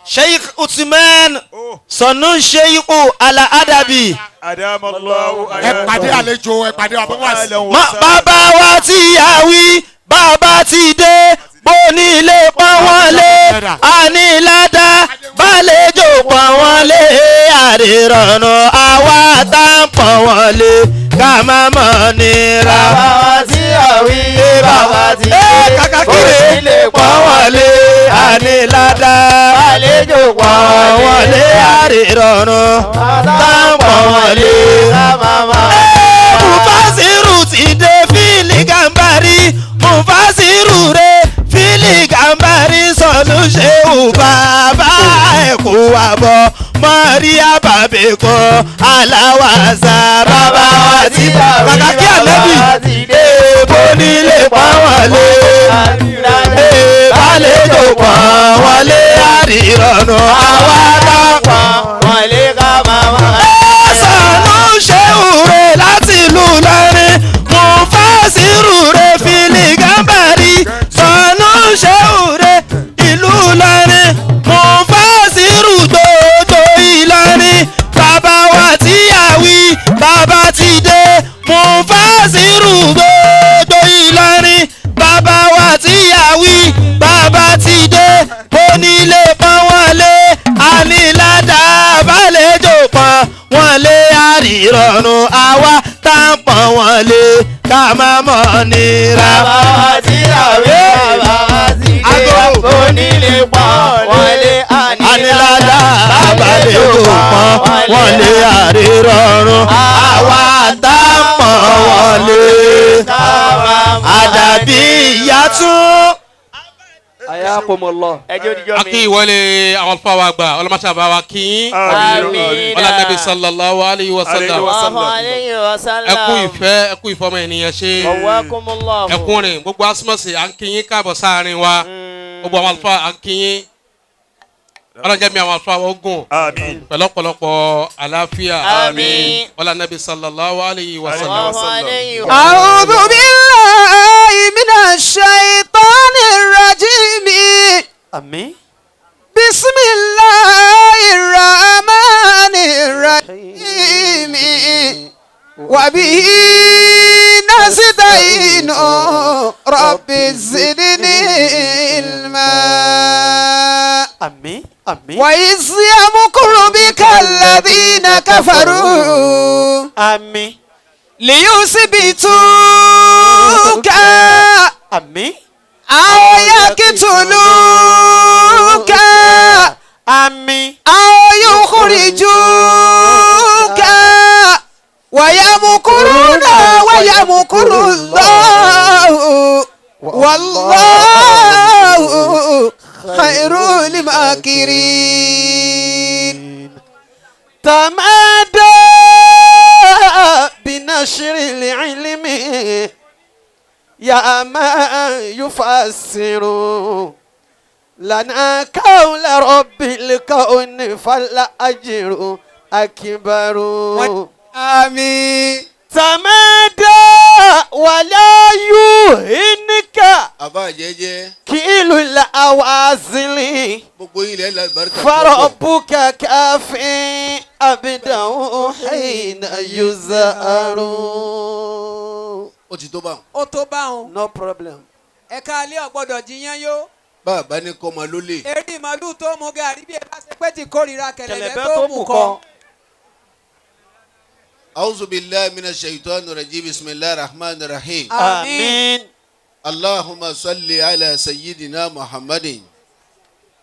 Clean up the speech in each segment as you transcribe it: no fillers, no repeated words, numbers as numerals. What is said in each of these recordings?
Sheikh Usman Sanu Sheikh Ala Adabi. Adamallahu Ẹ pàdé àlejò, ẹ pàdé ọmọ wá sí. Bàbá wa ti yà wí, bàbá ti dé, bó nílé pọ́n wọ́n lé, àníládá, bàlejò pọ́n wọ́n lé, àrírọ̀nù àwa tá ń pọ́n wọ́n lé, ká má mọ̀ nira. Bàbá wa tí àwí, bàbá ti dé. Kàkà kiri Onílé pọ́n wọ́n lé, àníládá, Àlejò pọ́n wọ́n lé, àrírọ̀nù tá ń pọ́n wọ́n lé. Mufasiru ti dé fílì gàmbàrí, Mufasiru re fílì gàmbàrí, sọnù ṣéwù bàbá ẹ̀kú àbọ̀ Maria bàbẹ̀kọ aláwàsá bàbá wa ti kàkà kí ànábì èèbó nílé pọ́n wọlé, èèbálẹ̀jọ pọ́n wọlé, àrírọ̀nù àwa dápọ̀ Wọlé ká máa máa. Sànú ṣéwù rẹ̀ láti ìlú Ìlọrin, Mufasiru rẹ̀ fìlì gàmbàrí, sànú ṣéwù rẹ̀ ìlú Ìlọrin, Mufasiru gbogbo Ìlọrin, bàbá wa tí a wí, bàbá ti dé, Mufasiru gbogbo Ìlọrin, bàbá wa tí a wí, bàbá ti dé, onílé pọ́n wọ́n lé, àníládàá balẹ̀jò pọ́n wọ́n lé, àrírọ̀nù àwa tá ń pọ́n wọ́n lé, ká má mọ̀ nira. Bàbá wa tí àwí, bàbá wa ti dé. Onílé pọ́n wọlé, Àníládàá balẹ̀jò pọ́n wọ́n lé, àrírọ̀nù àwa tá ń pọ́n wọ́n lé, àdàbí ìyá tún. Ayakumullah. Ẹjọ́ díjọ́ mi. Akí ìwọlé àwọn alfa wa gbà ọlọmọṣà bá wa kí yín. Àmín. Ọlá Nabi sallallahu alayhi wa sallam. Allahu alayhi wa sallam. Ẹ kú ìfẹ́, ẹ kú ìfọmọ ènìyàn ṣe. Ọwọ́kùnmọ́lá. Ẹ kú rìn gbogbo asumọ̀sì à ń kí yín káàbọ̀ sáàrin wa. Gbogbo àwọn alfa à ń kí yín. Ọlọ́jẹ́ mi àwọn alfa wa ogun. Àmín. Pẹ̀lú ọ̀pọ̀lọpọ̀ àlàáfíà. Àmín. Ọlá Nabi sallallahu alayhi wa sallam. Allahu alayhi wa أعوذ بالله من الشيطان الرجيم. Àmín. بسم الله الرحمن الرحيم. وبه نستعين رب زدني علما. Àmín. Àmín. وإذ يمكر بك الذين كفروا Àmín. ليثبتوك Àmín. أو يقتلوك Àmín. أو يخرجوك ويمكرون ويمكر الله والله خير الماكرين. تمادى بنشر العلم يا من يفسر لنا قول رب الكون فالأجر أكبر. آمين. تمادى ولا يهنك Àbá jẹ́jẹ́. كيل الأوازل Gbogbo ilẹ̀ lálùbáríkà. فربك كافي أبدا حين يزأر. Ó ti tó báwọn. Ó tó báwọn. No problem. Ẹ̀ka alẹ́ ọ̀gbọ́dọ̀ jiyàn yó. Bàbá ní kọ́ ọmọ ló lè. Eré màálù tó mú gàrí bí ẹ bá ṣe pé tí kórìíra kẹlẹ̀bẹ̀ tó mú kọ. A'udhu billahi minash shaitani rajim. Bismillahir rahmanir rahim. آمين. Allahumma salli ala sayyidina Muhammadin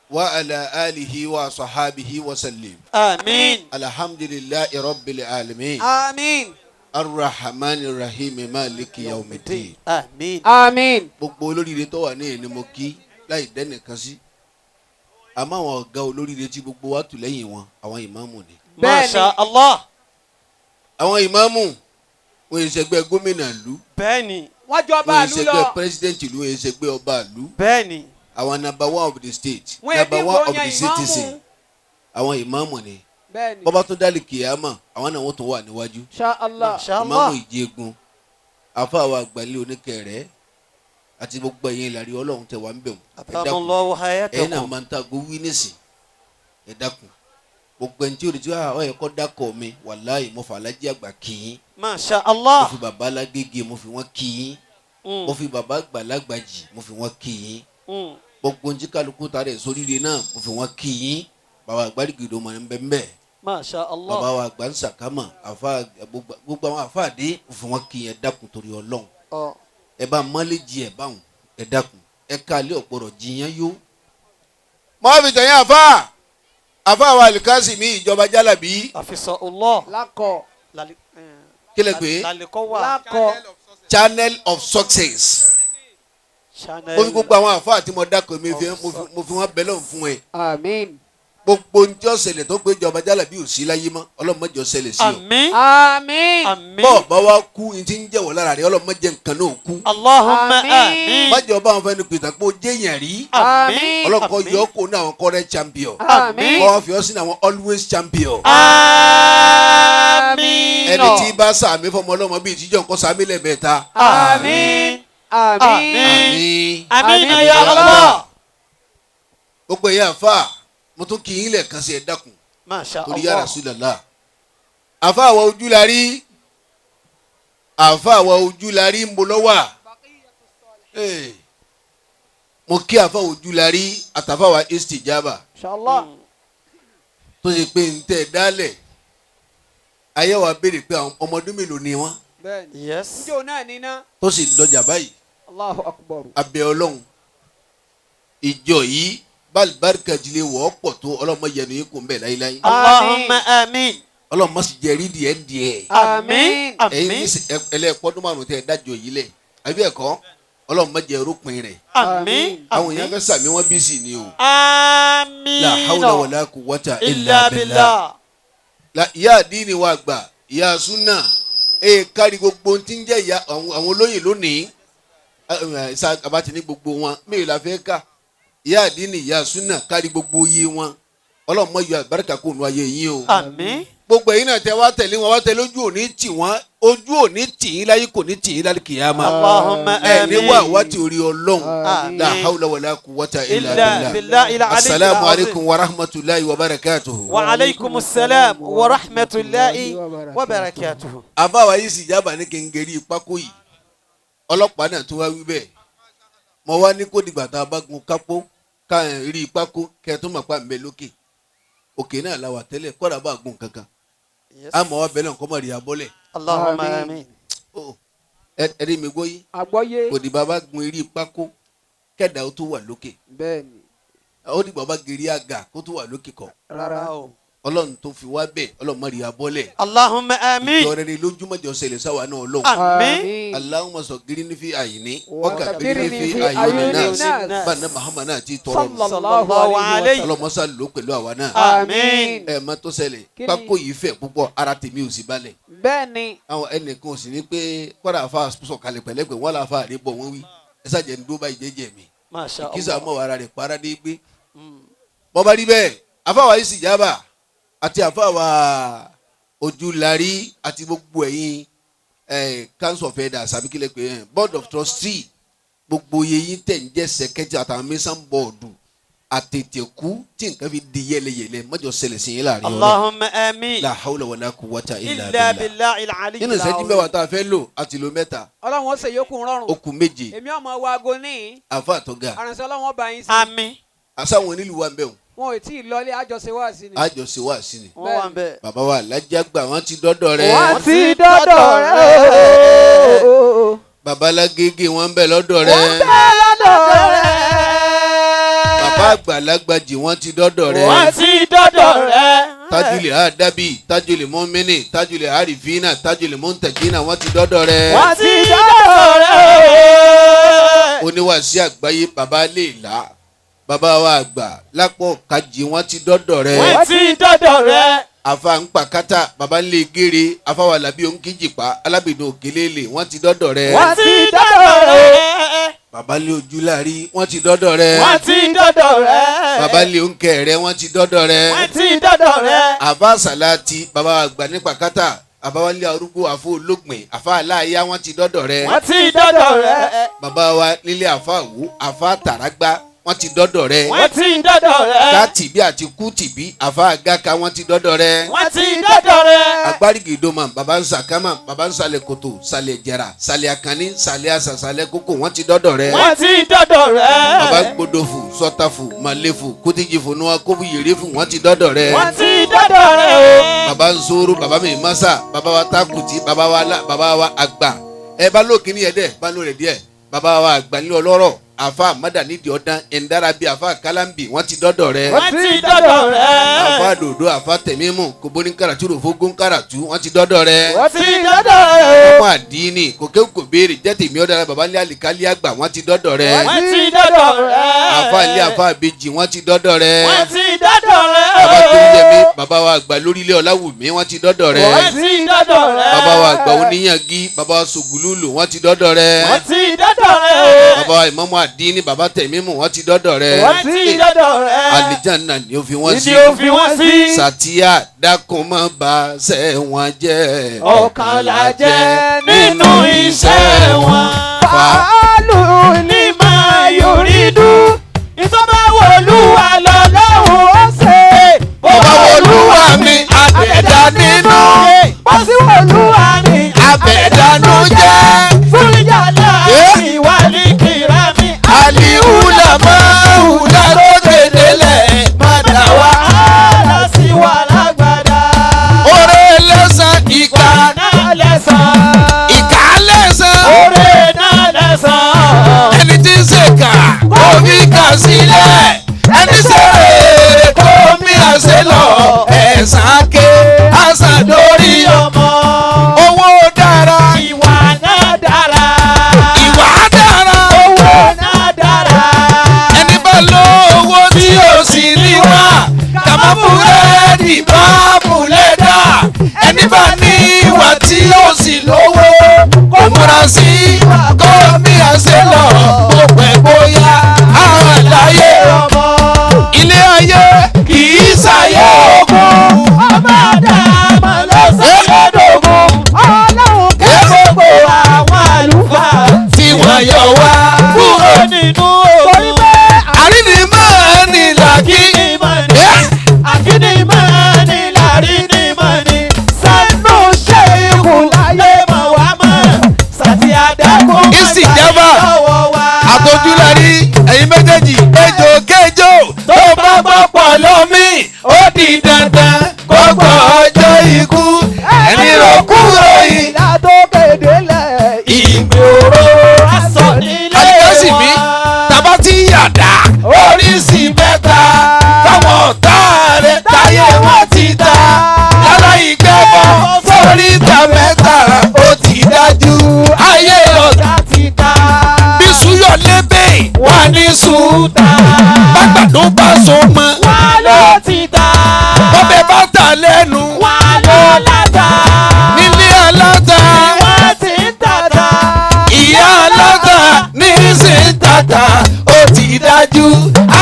wa ala alihi wa sahabihi wa sallim. آمين. Alhamdulillahi rabbil alamin. Àmín. Arrahmanir rahim maliki yawmiddin. آمين. Àmín. Gbogbo olóríire tó wà ní ẹni mo kí láì dẹ́nìkan sí. Àmọ́ àwọn ọ̀gá olóríire tí gbogbo wa tù lẹ́yìn wọn, àwọn ìmáàmù ni. ما شاء الله. Àwọn ìmáàmù wọn yìí ṣẹgbẹ́ gómìnà ìlú, Bẹ́ẹ̀ni. Wọ́n jọba wọn yìí àlú ṣẹgbẹ́ lọ. president ìlú, wọn yìí ṣẹgbẹ́ ọba ìlú. Bẹ́ẹ̀ni. Àwọn number one of the state, Wọ́n number ebi one kò of yan the citizen, ìmáàmù. àwọn ìmáàmù ni. Bẹ́ẹ̀ni. Bọ́bá tó dálì kìyàmà, àwọn náà wọ́n tún wà níwájú. Insha Allah. ما شاء Ìmáàmù الله. Ìjẹgun, àfa àwọn àgbàlẹ̀ oníkẹrẹ àti gbogbo ẹ̀yin ìlàrí Ọlọ́run tẹ wà ń bẹ̀ wọ́n. Ẹ أدام dákun, الله ẹ̀yin náà حياتكم. máa ń ta ago wí nísìn. Ẹ dákun gbogbo ẹni tí o lè tí ọ yẹ kọ́ dákọ̀ mi wàláyé mo fà alájí àgbà kì í. Masha Allah. Mo fi bàbá alágége mo fi wọ́n kì í. Mo fi bàbá àgbàlagbàjì mo fi wọ́n kì í. Gbogbo ní kálukú ta rẹ̀ sóríire náà mo fi wọ́n kì í. Bàbá àgbàdìgìdò mọ̀ ní bẹ́ẹ̀. Masha Allah. Bàbá wa àgbà ń sàkámà àfa gbogbo àwọn àfa àdé mo fi wọ́n kì í. Ẹ dákun torí Ọlọ́run. Ẹ bá mọ́lẹ́jì ẹ báwọn ẹ dákun ẹ ká lé ọ̀pọ̀rọ̀ jiyàn yó. Mọ́ fi tẹ̀yìn àfa àfa wa alikasi mi ìjọba jálàbí. Àfisọ Allah. Lakọ. Kílẹ̀ pé. Lalikọ wa. Lakọ. Channel of success. Channel. Mo fi gbogbo àwọn àfa àti mo dákọ̀ mi mo fi wọn bẹ́lọ̀ fún ẹ. Àmín. Gbogbo ní tí ó ṣẹlẹ̀ tó pé ìjọba jálàbí ò sí láyé mọ́ Ọlọ́run má jẹ́ ó ṣẹlẹ̀ sí ọ. Àmín. Àmín. Àmín. Bọ́ọ̀ bá wa kú ní ti ń jẹ̀wọ̀ lára rẹ̀ Ọlọ́run má jẹ́ nǹkan náà kú. Allahumma àmín. Má jẹ́ ọba àwọn fẹ́ni pìtà pé ó jẹ́yàn rí. Àmín. Ọlọ́run kó yọ kó ní àwọn current champion. Àmín. Kó fi ọ́ sínú àwọn always champion. Àmín. Ẹni tí bá sàmì fọmọ ọlọ́mọ bíi ìtìjọ́ nǹkan sàmì lẹ́ẹ̀mẹ́ta. Àmín. Àmín. Àmín. Àmín ya Allah. Gbogbo ẹ̀yin àfa mo tún kì í lẹ̀ kan sí ẹ dákun. Masha Allah. Torí ya Rasulullah. Àfa àwa ojú la rí. Àfa àwa ojú la rí ń bo lọ́wọ́. Mo kí àfa ojú la rí àtàfà wa istijaba. Inshallah. Tó ṣe pé ń tẹ̀ dálẹ̀. Ayé wa béèrè pé àwọn ọmọ ọdún mélòó ni wọ́n. Bẹ́ẹ̀ni. Yes. Njó náà níná. Tó sì dọjà báyìí. Allahu akbar. Abẹ́ Ọlọ́run. Ìjọ yìí balibarika jile wọ́ pọ̀ tó ọlọ́mọ yẹnu yín kò ń bẹ̀ láyéláyé. Allahumma àmín. Ọlọ́mọ sì jẹ́ rí díẹ̀ díẹ̀. Àmín. Ẹ̀yin Àmín. ní ẹlẹ́ẹ̀kọ́dún márùn tẹ́ ẹ dájọ́ yìí lẹ̀ àbí ẹ̀kọ́ ọlọ́mọ jẹ́ rúpin rẹ̀. Àmín. Àwọn èèyàn fẹ́ sàmì wọ́n bí sì ni o. Àmín. La hawla wala quwwata illa Illa billah. billah. La ìyá àdínì wa gbà ìyá súnà ẹ kárí gbogbo tí ń jẹ́ ìyá àwọn olóyè lónìí àbátí ní gbogbo wọn mẹ́rin la fẹ́ ká ìyá àdínì ìyá súnà kárí gbogbo iye wọn Ọlọ́run má yọ àlùbáríkà kó nu ayé yín o. Àmín. Gbogbo ẹ̀yin náà tẹ wá tẹ̀lé wọn wá tẹ̀lé ojú òní tì wọ́n ojú òní tì yín láyé kò ní tì yín lálẹ́ kìyàmá. Allahumma ẹ ní àmín. wà wá ti orí Ọlọ́run. Àmín. La hawla wala quwwata illa Illa billah. billahi al-ali Asalaamu alaykum wa rahmatulahi wa barakatuhu. Wa alaykum salam wa rahmatulahi wa barakatuhu. Àbáwá yìí sì jábà ní kẹngẹrí pákó yìí ọlọ́pàá náà tún wá wí bẹ́ẹ̀ mo wá ní kó dìgbà tá a bá gun kápó ká ẹ̀ rí pákó kẹ́ ẹ tó mọ̀ pa ń bẹ lókè òkè náà la wà tẹ́lẹ̀ kọ́dà bá gun kankan àmọ́ wa bẹ̀rẹ̀ nǹkan mọ̀ rí abọ́lẹ̀. Allahumma àmín. Ẹ rí mi gbọ́ yìí Àgbọ́yé. kò dìgbà bá gun eré pákó kẹ́dà ó tó wà lókè Bẹ́ẹ̀ni. ó dìgbà bá geri àgà kó tó wà lókè kọ́ Rárá. Ọlọ́run tó fi wá bẹ́ẹ̀ Ọlọ́run má rí abọ́lẹ̀. Allahumma àmín. Ìjọ rere lójúmọ́jọ ṣẹlẹ̀ sáwa náà Ọlọ́run. Àmín. Allahumma sọ̀gírí ní fi àyìní Wa ọkà kabirni bírí ní fi fi àyìní ayuni náà nas. báńdà Muhammad náà ti tọrọ nù. Sallallahu alayhi wa sallam. Ọlọ́mọsá ló pẹ̀lú àwa náà. Àmín. Ẹ má tó ṣẹlẹ̀ Kí ni? pákó yìí fẹ̀ púpọ̀ ara tèmi ò sì balẹ̀. Bẹ́ẹ̀ni. Àwọn ẹnìkan ò sì ní pé kọ́dà àfa sọ̀kalẹ̀ pẹ̀lẹ́pẹ̀ wọ́n là fa àdébọ̀ wọ́n wí ẹ sàjẹ́ ń dó báyìí jẹ́jẹ́ mi. Masha Allah. Kí sàmọ́ ara rẹ̀ para dé gbé. Bọ́ba rí bẹ́ẹ̀ àfàwà yìí sì jábà àti àfàwà ojúlarí àti gbogbo ẹ̀yin council of elders àbí kílẹ̀ pé board of trustee gbogbo yẹyin tẹ̀ ń jẹ́ sẹ́kẹ́tì àtàwọn mẹ́sàn bọ́ọ̀dù àtètèkú tí nǹkan fi di yẹlẹyẹlẹ mọ́jọ ṣẹlẹ̀ sí yín láàrin ọ̀rọ̀. Allahumma àmín. La hawla wala quwwata illa Illa billah. billahi al-ali. Nínú ìṣẹ́jú mẹ́wàá tá a fẹ́ lò àti lo mẹ́ta Ọlọ́run ó ṣe yòókù rọrùn. ó kù méje Èmi ọmọ wa aago ní. àfa àtọ́gà Àránṣẹ́ Ọlọ́run ọba yín sí. Àmín. àsáwọn onílù wa ń bẹ̀ wọ́n Wọn ò tí ì lọlé àjọṣe wá sí ni. àjọṣe wá sí ni. Wọ́n wà ń bẹ̀. Bàbá wa alájàgbà wọn ti dọ́dọ̀ rẹ̀. Wọ́n ti dọ́dọ̀ rẹ̀ o. Bàbá alágége wọn ń bẹ lọ́dọ̀ rẹ̀. Wọ́n bẹ lọ́dọ̀ rẹ̀. Bàbá àgbàlagbàjì wọn ti dọ́dọ̀ rẹ̀. Wọ́n ti dọ́dọ̀ rẹ̀. Tajulẹ̀ àdábì tajulẹ̀ mọ́mìnì tajulẹ̀ àrífínà tajulẹ̀ mọ́ntàjínà wọ́n ti dọ́dọ̀ rẹ̀. Wọ́n ti dọ́dọ̀ rẹ̀. Oníwàásí àgbáyé bàbá lè là bàbá wa àgbà lápò kajì wọ́n ti dọ́dọ̀ rẹ̀. Wọ́n ti dọ́dọ̀ rẹ̀. Àfa ńpàkátà bàbá ńlẹ̀ gèrè àfàwà làbí òǹkìjìpá alábìnrin òkèlélè wọ́n ti dọ́dọ̀ rẹ̀. Wọ́n ti dọ́dọ̀ rẹ̀. Bàbá lé ojúlárí wọ́n ti dọ́dọ̀ rẹ̀. Wọ́n ti dọ́dọ̀ rẹ̀. Bàbá lé òǹkẹ́ rẹ̀ wọ́n ti dọ́dọ̀ rẹ̀. Wọ́n ti dọ́dọ̀ rẹ̀. Àfa sàláàtì bàbá àgbà ní pàkátà bàbá wa lé arúgbó àfọ olóògbìn àfa aláàyá wọ́n ti dọ́dọ̀ rẹ̀. Wọ́n ti dọ́dọ̀ rẹ̀. Bàbá wa nílé àfa àwò àfa tàràgbá Wọ́n ti dọ́dọ̀ rẹ. Wọ́n ti dọ́dọ̀ rẹ. Kátìbí àti kútìbí àfa àgàkà wọ́n ti dọ́dọ̀ rẹ. Wọ́n ti dọ́dọ̀ rẹ. Agbárígìdòmà baba ń sàkámà baba ń sàlẹ̀ kòtò sàlẹ̀ jẹ̀rà sàlẹ̀ àkànní sàlẹ̀ àṣà sàlẹ̀ kókò wọ́n ti dọ́dọ̀ rẹ. Wọ́n ti dọ́dọ̀ rẹ. Baba gbodofu sọtafu malefu kútìjìfù nuwa kófu yèrèfù wọ́n ti dọ́dọ̀ rẹ. Wọ́n ti dọ́dọ̀ rẹ o. Baba ń sòrò baba mi masa baba wa takuti baba wa la baba wa àgbà ẹ bá lókè ní ẹdẹ bá lóore díẹ̀ baba wa àgbà ní ọlọ́rọ̀ àfa mádànídìí ọdán ẹ̀ńdára bíi àfa kálámbì wọ́n ti dọ́dọ̀ rẹ. Wọ́n ti dọ́dọ̀ rẹ. Àfa dòdò àfa tẹ̀mímù kòbóní karatu ròfógún karatu wọ́n ti dọ́dọ̀ rẹ. Wọ́n ti dọ́dọ̀ rẹ. Ọmọ àdínì kòkè kò béèrè jẹ́ tèmi ọ̀dàrà baba ní àlìkálí àgbà wọ́n ti dọ́dọ̀ rẹ. Wọ́n ti dọ́dọ̀ rẹ. Àfa ilé àfa àbejì wọ́n ti dọ́dọ̀ rẹ. Wọ́n ti dọ́dọ̀ rẹ. Baba tó yẹ mi baba wa àgbà lórílẹ̀ ọ̀làwùmí wọ́n ti dọ́dọ̀ rẹ. Wọ́n ti dọ́dọ̀ rẹ. Baba wa àgbà oníyàngí baba wa sògùlùlù wọ́n ti dọ́dọ̀ rẹ. Wọ́n ti dọ́dọ̀ rẹ. Baba wa ìmámù àdínì baba tẹ̀mímù wọ́n ti dọ́dọ̀ rẹ. Wọ́n ti dọ́dọ̀ rẹ. Àlìjánnà ni ó fi wọ́n sí. Ni ó fi wọ́n sí. Sàtíyà dákun má bà ṣẹ́ wọn jẹ́. Ọ̀kan la jẹ́ nínú iṣẹ́ wọn. Fàálù ní máa yorí dú. Ìtọ́ba wọlúwa lọ́lọ́run ó ṣe. Bọ́bá wọlúwa mi àbẹ̀dá nínú. Bó sì wọlúwa mi Àbẹ̀dánú jẹ́. Fúnjà láàrin wà ní kìrá mi. Àlìhùlà máa hùlà lókè délẹ̀ má dà wá. Wàhálà sí wà lágbàdá. Oore lẹ́sàn ìkà. Náà lẹ́sàn. Ìkà lẹ́sàn. Oore náà lẹ́sàn. Ẹni tí ń ṣèkà kó fi kà sílẹ̀. Ẹni ṣeré kó mi àṣẹ lọ. Ẹ̀sán ké àṣà lórí Ọmọ owó dára. ìwà náà dára. Ìwà dára. Owó náà dára. Ẹni bá lówó tí ó sì ní wá. Kàmá búrẹ́dì bá búlẹ́dà. Ẹni bá ní ìwà tí ó sì lówó. Kó múra sí kó mi àṣẹ lọ. Bó pẹ́ bóyá àlàyé. Ọmọ Ilé ayé kì í ṣayé ogun. ọmọ àdàmọ̀ ló sọ́dọ̀gùn. Ọlọ́run Kẹ́ gbogbo àwọn àlùfáà Tí wọ́n yọ wá kúrò nínú torí òun. pé Àrínìmọ́ ni làkí. Àkínnímọ̀ ni làrínnímọ̀ ni sanu ṣe ikú láyé mọ̀ wá mọ̀ sàtì àdàkùn mọ̀ Ìsìjàmbá. lọ́wọ́ wa. Àtọ́júlárí ẹ̀yin méjèèjì ejò kéjò tó bá gbọ́ pọ̀ lómi ó di dandan kó gbọ́ ọjọ́ ikú ẹni rò kúrò yìí. ìlà tó kéde lẹ̀ Ìgbè òró Aṣọ nílé àdìgẹ́sì mi wọn. tàbá tí yàdá oríṣi mẹ́ta táwọn ọ̀tá rẹ̀ táyé wọn ti ta láláì gbẹ́bọ sórí ìta mẹ́ta ó ti dájú ayé ọ̀tá Ọ̀tá ti ta. bí suyọ̀ lébè wà ní sùúta bàgbàdo bá so mọ́ Wá ló ti ta. bọ́bẹ̀ bá ta lẹ́nu Wá ló láta. nílé aláta Wọ́n ti ń tàta. ìyá aláta ní sí tata ó ti dájú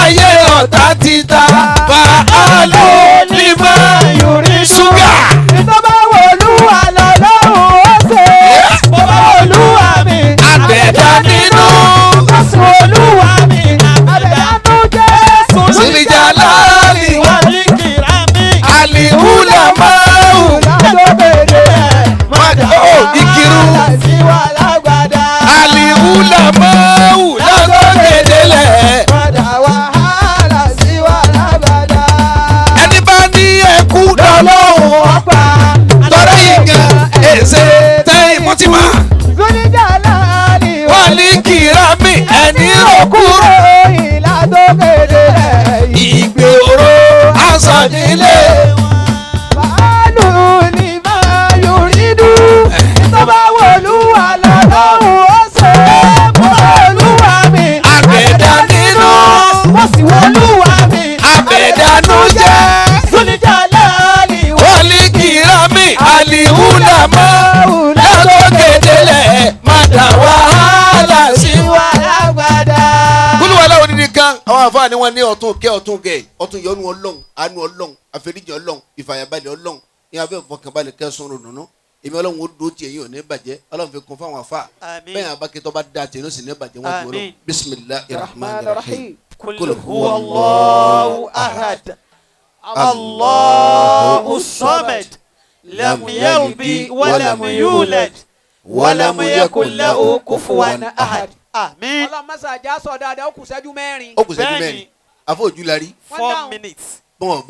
ayé ọ̀tá ti ta fàálù nímọ̀ ṣúgà. Ìtọ́ba wọlúwa lọ́lọ́run ó ṣe. Bọ́bá olúwa mi. Àbẹ̀dá nínú Ó sì Olúwa mi. àbẹ̀dánú Jésù. sílíjà láàlì Wà ní kìrá mi. àlìhùlà máa Ìlà tó kéde lẹ̀ ó ìkírun. Sí wa lágbàdá. Àlìhùlà máa látọ̀gẹ̀dẹ̀lẹ̀. Padà wàhálà sí wa lágbàdá. Ẹni bá ní ẹkú lọ́lọ́hùn Ọ̀pá tọ́lá ìgàn èsè tẹ́ ìmọ̀tìmá. Zúníjà láàlì Wọ́n ní kìrámì ẹni òkúrò. Ìlà tó kéde lẹ̀ Ìgbè òró aṣọ nílé. Fàálù ní máa yorí dú. Ìtọ́ba wọlúwa lọ́lọ́run ó ṣe. Bọ́bá olúwa mi. Àbẹ̀dá nínú. Mo sì wọlúwa mi. Àbẹ̀dánú jẹ́. Súnìjà láàlì wà. Wọ́n ní kìrámì àlìhùlà mọ́. Látọ̀gẹ̀dẹ̀lẹ̀ má dà wàhálà sí Wà lágbàdá. kúlùwà láwọn dídí kan àwọn àfáà ni wọn ní ọ̀tún kẹ́ ọ̀tún gẹ̀ ọ̀tún yọ́nú Ọlọ́run àánú Ọlọ́run àforíjì Ọlọ́run ìfàyàbalẹ̀ Ọlọ́run ní abẹ́ ìfọkànbalẹ̀ kẹsàn-án ròdùnú èmi Ọlọ́run ó dúró tiẹ̀ yìí ò ní bàjẹ́ Ọlọ́run fi kún fáwọn àfáà Àmín. bẹ́ẹ̀ abákẹ́tọ́ bá da tiẹ̀ ní ó sì ní bàjẹ́ wọ́n ju Ọlọ́run Àmín. bisimilahi rahman rahim. Kul huwa Allahu ahad. Allahu samad. Lam yalid wa lam yulad. Wa lam yakul lahu kufuwan ahad. Àmín. Ọlọ́run mọ́sá ajá sọ dáadáa ó kù ṣẹ́jú mẹ́rin. Ó kù ṣẹ́jú mẹ́rin. Àfọ ojú la rí. 4 minutes. Bọ́n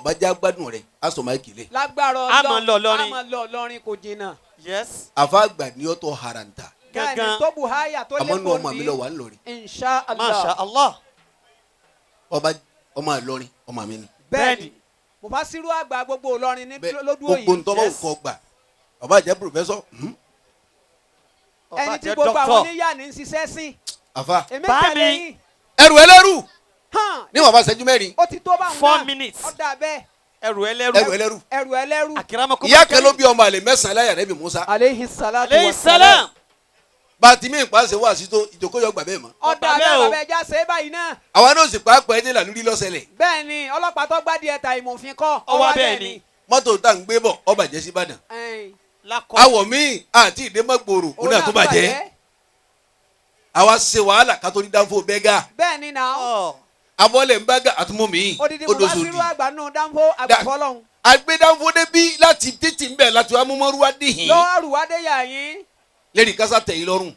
bá já gbádùn rẹ̀ á sọ máa kìlẹ̀. Lágbára Ọlọ́run a máa lọ lọrin. A máa lọ lọrin kò jìnnà. Yes. Àfa àgbà ni ó tọ́ haranta. Gangan tó bu háyà tó lé àmọ́ nù ọmọ mi lọ wà ń lọrin. Insha Allah. Masha Allah. Ọba ọmọ Ìlọrin ọmọ mi ni. Bẹ́ẹ̀ni Mufasiru àgbà gbogbo Ìlọrin ní lódú òyìn. Gbogbo ntọ́ bá wù kọ́ gbà ọba jẹ́ pòfẹ́sọ̀. Ẹni tí gbogbo àwọn oníyà ní ń ṣiṣẹ́ sí. Àfa èmi tẹ̀lé yín. Ẹrù ẹlẹ́rù ní wàá bá ṣẹ́jú mẹ́rin. Ó ti tó báwọn náà. 4 minutes. Ó dà bẹ́ẹ̀. Ẹrù ẹlẹ́rù. Ẹrù ẹlẹ́rù. Ẹrù ẹlẹ́rù. Akiramakum. Ìyá kan ló bí ọmọ àlè mẹ́sàn-án láyà Ànábì Musa. Aleyhi salatu Aleyhi wa salam. Bàtí mi ìpàṣẹ wà sí tó ìjókòó yọ gbà bẹ́ẹ̀ mọ́. Ọ̀dà bẹ́ẹ̀ bàbá ẹja ṣe é báyìí náà. Àwa náà sì pàápàá ẹni là lórí lọ́sẹ̀lẹ̀. Bẹ́ẹ̀ ni ọlọ́pàá tó gbádìí ẹ̀ta ìmọ̀fin kọ́. Ọwọ́ bẹ́ẹ̀ ni. Mọ́tò tá ń gbé bọ̀ ó bàjẹ́ sí Ìbàdàn. Lakọ. Awọ̀ míì àti ìdèmọ́gbòrò òun náà tó bàjẹ́. Àwa ṣe wàhálà ká tó ní dánfó bẹ́gà. Bẹ́ẹ̀ ni náà. Abọ́lẹ̀ ń bága àtúmọ̀ mi. Odidi Mufasiru àgbà nù dánfó àgbàfọ́lọ́hún. Agbẹ́dánfó débí láti títì ń bẹ̀ láti wá múmọ́rúwá dìhín. Lọ́wọ́ àrùwádé yà yín. Lẹ́rìí kásá tẹ̀yìn lọ́rùn.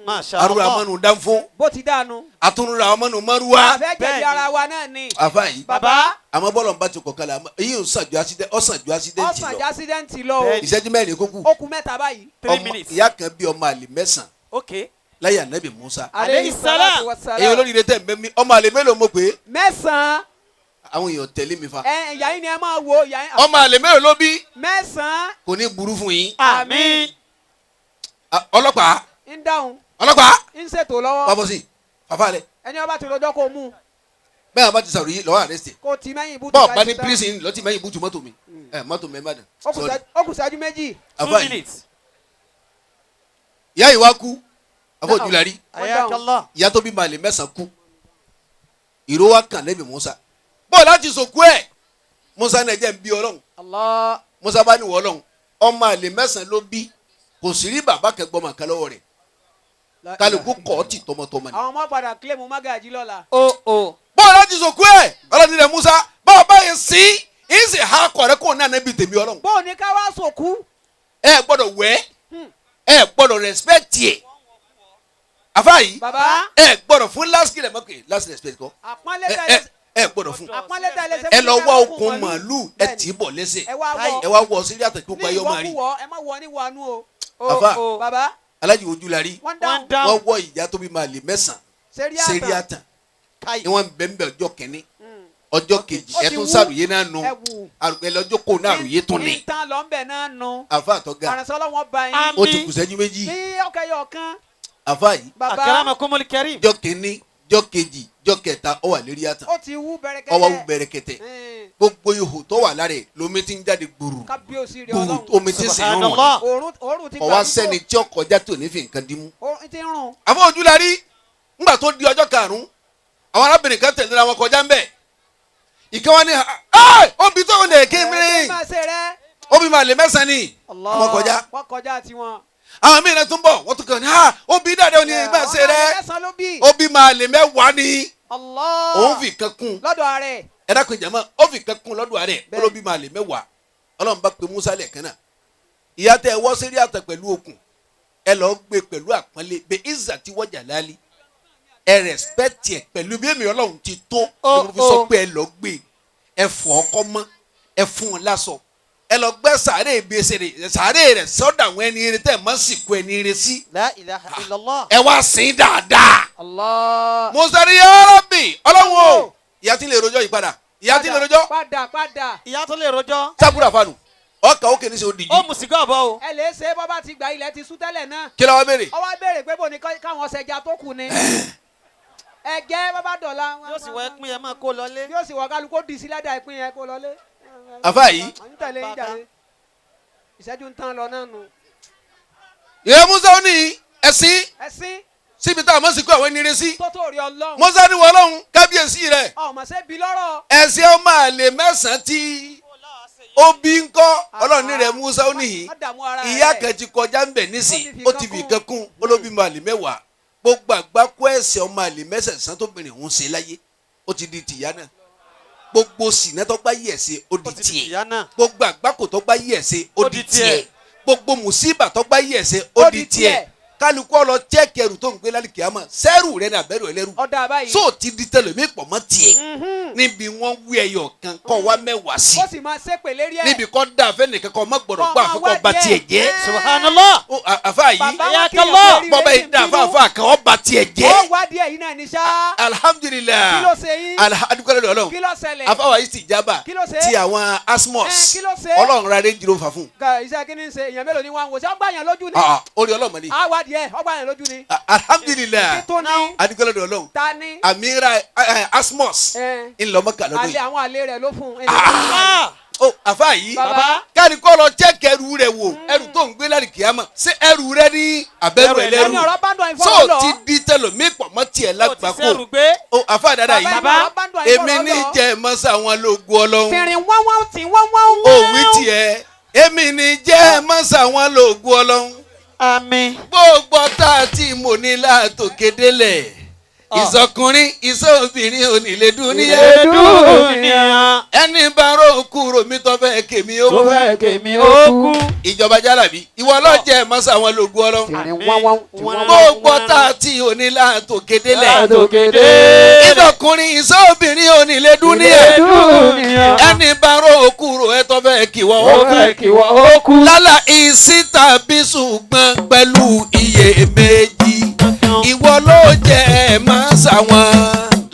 Masha Allah. Arúgbó amọ́nu dánfó. Bó ti dànù. Àtúnra amọ́nu mọ́rúwá. Àfẹ́ jẹ̀bi ara wa náà ni. Àfa yìí. Bàbá. Àmọ́ bọ́lọ̀ ń bá ti kọ̀ọ̀kan la èyí ò sàn ju accident lọ. Ọ̀sán ju accident lọ o. Ìṣẹ́jú mẹ́rin kó kù. Ó kù mẹ́ta báyìí. 3 minutes. Ìyá kan bí ọmọ àlè mẹ́sàn-án. Ok. Láyé Ànábì Musa. Aleyhi salam. Èyí olóríire tẹ̀ ń bẹ́ mi ọmọ àlè mélòó mo pè é. Mẹ́sàn-án. Àwọn èèyàn tẹ̀lé mi fa. Ẹ ìyá yín ni ẹ máa wo ìyá yín. Ọmọ àlè mélòó ló bí. Mẹ́sàn-án. Kò ní burú fún yín. Àmín. Ọlọ́pàá. Ń dáhùn. Ọlọ́pàá. Ń ṣètò lọ́wọ́. Wá bọ́ sí fàfà rẹ̀. Ẹni ọba ti rojọ́ kó mú. Bẹ́ẹ̀ bá ti sàrò yìí lọ́wọ́ àrẹ́sì. Kó ti mẹ́yìn ibùtú. Bọ́ọ̀ bá ní prison lọ́tì mẹ́yìn ibùtú mọ́tò mi. Ẹ mọ́tò mi Ìbàdàn. Ó kù ṣáájú méjì. 2 minutes. Ìyá yìí wá kú. Àfọ̀ òjúlarí. Ayakallah. Ìyá tó bí màlẹ̀ mẹ́sàn-án kú. Ìró wa kàn lẹ́bi Musa. Bọ́ọ̀ láti sòkú ẹ̀. Musa náà jẹ́ ń bí Ọlọ́run. Musa bá ní wọ́ Ọlọ́run. Ọmọ àlè mẹ́sàn-án ló bí. Kò sí rí bàbá kẹgbọ́n màkà lọ́wọ́ rẹ̀. Kálukú kọ́ ti tọmọtọmọ ni. Àwọn ọmọ padà kílẹ̀mù mágàjì lọ́la. O. Bọ́ọ̀ láti sòkú ẹ̀. Ọlọ́run ti rẹ̀ Musa. Bọ́ọ̀ báyìí sí ìsì ha kọ̀rẹ́ kò náà níbi tèmi Ọlọ́run. Bọ́ọ̀ ni ká wá sòkú. Ẹ gbọ́dọ̀ wẹ̀ ẹ gbọ́dọ̀ respect yẹ. Àfa yìí. Bàbá. Ẹ gbọ́dọ̀ fún last kí lẹ mọ̀ pé last respect kọ́. Àpọ́nlé tẹ̀lé. Ẹ gbọ́dọ̀ fún. Àpọ́nlé tẹ̀lé ṣe Ẹ lọ wá okùn màálù ẹ tì í bọ̀ lẹ́sẹ̀. Ẹ wá wọ sírí àtẹ̀kù pa yọ máa rí. Ní ìwọ́kùwọ́ ẹ má wọ ní wọnú o. Àfa. Bàbá. Alájì ojú la rí. Wọ́n dáhùn. Wọ́n wọ ìyá tó bí màálù mẹ́sàn-án. Sẹ́rí àtàn. Ni wọ́n bẹ̀ ń bẹ̀ ọjọ́ kẹ́ni. Ọjọ́ kejì ẹ tún sàròyé náà nù. Ẹ lọ́jọ́ kó náà àròyé tún ni. Ìtàn lọ́nbẹ̀ náà nù. Àfa àtọ́gà. Àrùnsọ́lọ́ wọn bá yín. Ó ti kù ṣẹ́jú méjì. Ní ọkẹ́ yọ̀ kan. Àfa yìí. Bàbá. Akramakumul karim. Jọ́ kẹ́ni jọ́ kejì jọ́ kẹta ó wà lérí àtàn. Ó ti wú bẹ̀rẹ̀kẹ̀tẹ̀. Ó wá wú bẹ̀rẹ̀kẹ̀tẹ̀. Gbogbo ihò tó wà lára ẹ̀ lomi ti ń jáde gbùrù. Kábíyèsí rẹ̀ Gbùrù Ọlọ́run. omi ti sìn rùn. Òórùn ti Kò wá sẹ́ni tí ó kọjá tó ní fi nǹkan dín mú. Òórùn ti rùn. Àfọ ojú la rí ńgbà tó di ọjọ́ karùn-ún àwọn arábìnrin kan tẹ̀lé ra wọn kọjá ń bẹ̀. Ìkan wọn ni obì tó ń lè kí mi obì máa lè mẹ́sàn-án ni wọ́n kọjá. Wọ́n kọjá tiwọn. Àwọn mìíràn tún bọ̀ wọ́n tún kàn ní obì dáadáa ni máa ṣe rẹ obì máa lè mẹ́wàá ni òun fi kan kún lọ́dọ̀ ààrẹ. Ẹ dákun jàmọ́ ó fi kan kún lọ́dọ̀ ààrẹ olóbì máa lè mẹ́wàá. Ọlọ́run bá pe Musa lẹ́ẹ̀kan náà. Ìyá tẹ ẹ wọ́ sírí àtẹ pẹ̀lú okùn ẹ lọ́ọ́ gbé pẹ̀lú àpọ́nlé bẹ ìzà tí wọ́jà lálẹ́ ẹ rẹ̀spẹ̀tì ẹ pẹ̀lú bí èmi Ọlọ́run ti tó ni mo fi sọ pé ẹ lọ́ọ́ gbé ẹ fọ̀ ọkọ mọ́ ẹ fún un lásọ ẹ lọ gbẹ́ sàárè ibi ẹsẹ̀ sàárè rẹ̀ sọ́dọ̀ àwọn ẹni eré tẹ̀ mọ́ sìnkú ẹni eré sí. La ilaha illallah. Ẹ wá sìn dáadáa. Allah. Musa ní ya Rabbi Ọlọ́run o ìyá tí ń lè rojọ́ yìí padà ìyá tí ń lè rojọ́. Padà padà. Ìyá tó lè rojọ́. Sábúrà fanu ọkà òkè ní sẹ òdìjì. Ó mùsùlùmí àbọ̀ o. Ẹ lè ṣe bọ́ bá ti gba ilẹ̀ ti sú tẹ́lẹ̀ náà. Kí ló wá béèrè. Ó wá béèrè pé bò ní káwọn ọ̀sẹ̀já tó kù ni. Ẹ jẹ́ bọ́ bá dọ̀la. Yóò sì wọ ẹpín yẹn máa kó lọlé. Yóò sì wọ kálukó di sí ládàá ìpín yẹn kó lọlé. Àfa yìí. Ń tẹ̀lé ń jàre. Ìṣẹ́jú ń tán lọ náà nù. Ìyá Musa ó ní ẹ̀sìn. Ẹ̀sìn. Síbi tá a mọ̀ sí kó àwọn ẹni rẹ sí. Tó tó rí Ọlọ́run. Musa ní wọ Ọlọ́run kábíyèsí rẹ̀. Ọmọ ṣe bí lọ́rọ̀. Ẹ̀sìn ọmọ àlè mẹ́sàn-án tí ó bí ń kọ́ Ọlọ́run ní rẹ̀ Musa ó níyì. Ìyá kan ti kọjá ń bẹ̀ nísìn ó ti fi kan kún olóbìmọ̀ àlè mẹ́wàá. Gbogbo àgbákò ẹ̀ṣẹ̀ ọmọ àlè mẹ́sẹ̀sán tóbìnrin òun ṣe láyé ó ti di tìyá náà. Gbogbo sìnà tó gbá yẹ̀ ṣe ó di tiẹ̀. Gbogbo àgbákò tó gbá yẹ̀ ṣe ó di tiẹ̀. Gbogbo mùsíbà tó gbá yẹ̀ ṣe ó di tiẹ̀. Kálukú ọlọ chẹ́ẹ̀kì ẹrù tó ń gbé lálẹ́ kìámà sẹ́rù rẹ ní abẹ́rù ẹlẹ́rù sóò ti di tẹlẹmí pọ̀ mọ́ tiẹ̀ níbi wọ́n wí ẹyọ kan kọ́ wa mẹ́wàá sí ó sì máa ṣépè lérí ẹ̀ níbi kọ́ da fẹ́nìkan kọ́ má gbọ́dọ̀ gbọ́ àfikọ́ ba tiẹ̀ jẹ́ Subhanallah. Àfa yìí bọ́bá yìí da àfa kan ọ́ ba tiẹ̀ jẹ́ ó wádìí ẹ̀yin náà ní sá alhamdulilayi kí ló ṣe yín alhamdulilayi kí ló ṣẹlẹ̀ àfa wa yìí ti jábà ti àwọn asmos Ọlọ́run ra rédíò fà fún. Iṣẹ́ kí ni ṣe èèyàn mélòó ni wọ́n ń wò ṣé ọgbà yẹn lójú ni. Orí ọlọ́mọ ni. Awádìí ẹ ọgbà yẹn lójú ni. Alhamdulilayi adigunlẹ̀ Ọlọ́run amira asmos ńlọmọ kàlọ́ lóye. Àwọn àlè rẹ̀ ló fún un. O àfa yìí káàdì kọ́ lọ jẹ́ kẹrù rẹ̀ wò ẹrù tó ń gbé láti kíámà ṣé ẹrù rẹ ní abẹ́rù ẹlẹ́rù tó ti di tẹlomi pọ̀ mọ́ tiẹ̀ lágbàkó o àfa dada yìí èmi ní jẹ́ mọ́sá wọn lóògùn Ọlọ́run. Tìrìn wọ́n wọ́n tí wọ́n wọ́n wọ́n. Òwì tiẹ̀ èmi ní jẹ́ mọ́sá wọn lóògùn Ọlọ́run. Àmín. Gbogbo tá a ti mọ̀ ní látòkè délẹ̀ ìsọkùnrin ìsọbìnrin onílé dúníyà ẹni bá rò kúrò mi tó fẹ́ kèmí ó kú ìjọba jálàbí ìwọ ọlọ́jẹ̀ mọ́sá wọn lògùn Ọlọ́run gbogbo tá a ti òní látòkè délẹ̀ ìsọkùnrin ìsọbìnrin onílé dúníyà ẹni bá rò kúrò ẹ tó fẹ́ kíwọ́ ó kú lálà ìsí tàbí ṣùgbọ́n pẹ̀lú iyèméjì ìwọ ló jẹ́ mọ́sá wọn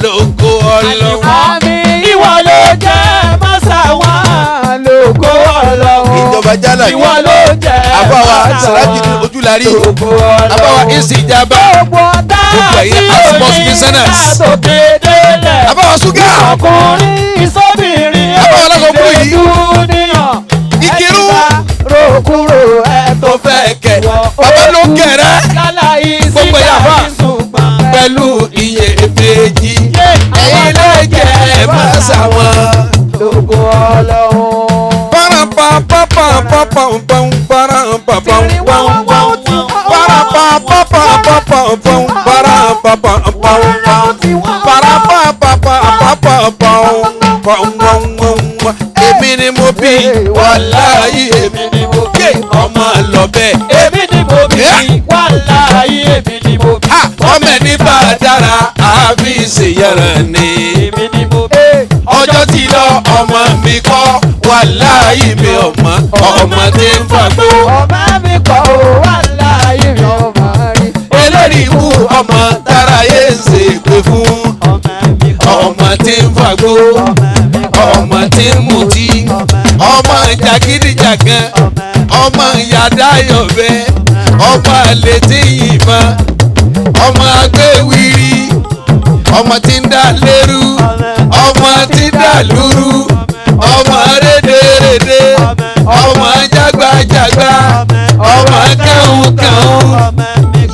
lógo Ọlọ́run. Àmín. Ìwọ ló jẹ́ mọ́sá wọn lógo Ọlọ́run. Ìjọba jálà yìí. Ìwọ ló jẹ́ àbáwa sàrájì ojúlarí lógo Ọlọ́run. àbáwa ìsìjàmbá Gbogbo ọ̀tá gbogbo ẹ̀yin tí asmos ò ní missioners. látòkè délẹ̀. Àbáwa ṣúgà. Ọkùnrin ìsọ́bìnrin Àbáwa lọ́sọ̀ kúrò yìí. dúníyàn. Ìkírun. Ẹni bá ròkúrò ẹ̀ tó fẹ́ kẹ bàbá ló kẹrẹ gbogbo ẹ̀yà fà pẹ̀lú iye méjì ẹ̀yin ló jẹ́ mọ́sá wọn. Lógo Ọlọ́run. Èmi ni mo bí wàláyé èmi ni mo bí ọmọ lọ bẹ́ẹ̀. Èmi ni mo bí wàláyé èmi ni mo bí. Ọmọ ẹni bá dára àbí ṣèyẹrẹ ni. Èmi ni mo bí. Ọjọ́ tí lọ ọmọ mi kọ́ wàláyé mi ọmọ ọmọ tí ń fagbó. Ọmọ mi kọ́ o wàláyé mi ọmọ rí. Olórí ikú ọmọ tára yé ń ṣe pé fún. Ọmọ mi kọ́ Ọmọ tí ń fagbó ọmọ tí ń mutí ọmọ jàgídíjàgan ọmọ yàdáyọ̀bẹ ọmọ àlè tí ń yìnbọn ọmọ agbéwìrì ọmọ tí ń dà lérú ọmọ tí ń dà lúrú ọmọ rédèrèdè ọmọ jágbajàgba ọmọ kẹhùnkẹhùn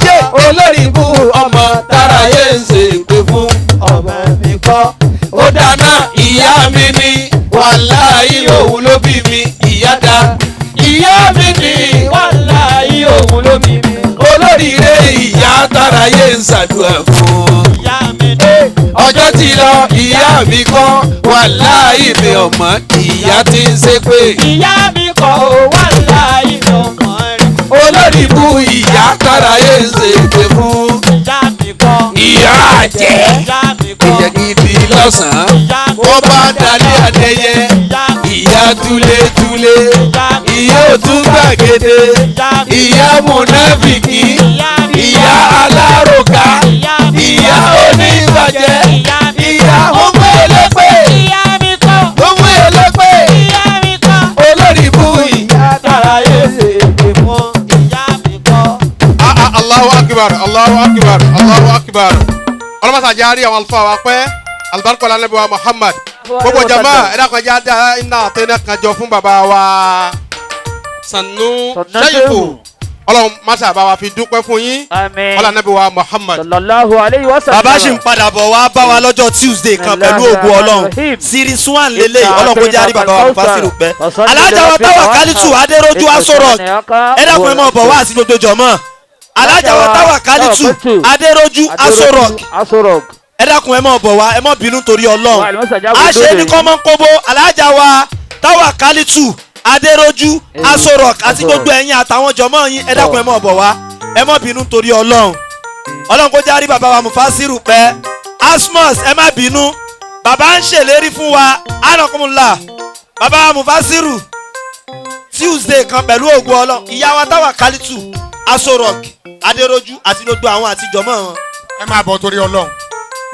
yé olórí ibú ọmọ tára yé ń ṣe pé fún ọmọ mi kọ́. Ó dáná ìyá mi ni wàláhì òun ló bí mi ìyá dá ìyá mi ni Wàláyé òun ló bí mi. olóríire ìyá tára yé ń ṣàdúrà fún. Ìyá mi ni. Ọjọ́ tí lọ ìyá mi kọ́ wàláhì mi ọmọ ìyá tí ń ṣe pé Ìyá mi kọ́ o wàláyé mi ọmọ rí. olórí ibú ìyá tára yé ń ṣe pé fún. Ìyá mi kọ́. Ìyá àjẹ́ Ìyá mi kọ́. ìyá gidi lọ́sàn-án Ìyá mi wọ́n bá dalẹ̀ adẹ́yẹ Ìyá mi ìyá túlétúlé ìyá òtún gbàgede ìyá mùnáfìkì ìyá aláròká ìyá oníbàjẹ́ ìyá ọmọ ẹlẹ́pẹ́ Ìyá mi kọ́. ọmọ ẹlẹ́pẹ́ Ìyá mi kọ́. olórí ibú ìyá. Tára yé ṣe pé fún. Ìyá mi kọ́. Allahu akbar Allahu akbar Allahu akbar. Ọlọ́mọsá jẹ́ àárí àwọn àlùfáà wa pẹ́ alibarika Ànábì wa Muhammad. Gbogbo jama ẹ dákun jẹ́ àdá iná àtẹnà kan jọ fún bàbá wa Sànú Ṣẹ́yìnkù. Ọlọ́run masa bá wa fi dúpẹ́ fún yín. Àmín. Ọlá Ànábì wa Muhammad. Sallallahu alayhi wa sallam. Bàbá sì ń padà bọ̀ wá bá wa lọ́jọ́ Tuesday kan pẹ̀lú ògùn Ọlọ́run series 1 lélẹ̀ Ọlọ́run kó jẹ́ àrí bàbá wa Fásirù pẹ́. Alájà wa Táwà Kálítù Adéròjú Aṣọ Rock ẹ dákun ẹ mọ̀ bọ̀ wá sí gbogbo jọ̀mọ́. Alájà wa táwa kálítù Adéròjú Aso Rock. Aso Rock. Ẹ dákun, ẹ mọ̀ bọ̀ wá, ẹ mọ̀ bínú torí Ọlọ́run. Wà, àlùmọ́sàjà A ṣe ní kò dóde. kọ́mọ́nkóbó. Alájà wa táwa kálítù Adéròjú Aso Rock àti Aso Rock. gbogbo ẹ̀yin àtàwọn jọmọ́ yín, ẹ dákun, ẹ mọ̀ bọ̀ wá, ẹ mọ̀ bínú torí Ọlọ́run. Ọlọ́run kó járí bàbá wa Mufasiru pẹ́. Asmus, ẹ má bínú, bàbá ń ṣèlérí fún wa. Anakunla bàbá wa Mufasiru, Tuesday kan pẹ̀lú ògùn Ọlọ́run. Ìyá wa táwa kálítù Aso Rock Adéròjú àti gbogbo àwọn àtijọ́mọ́ wọn. Ẹ máa bọ̀ torí Ọlọ́run.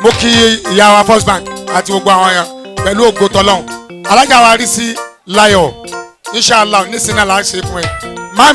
Mo kí ìyá wa First Bank àti gbogbo àwọn yẹn pẹ̀lú ògo tọ́lọ́run. Alájà wa rí sí láyọ̀, inshallah, nísìnyí náà là ń ṣe fún ẹ.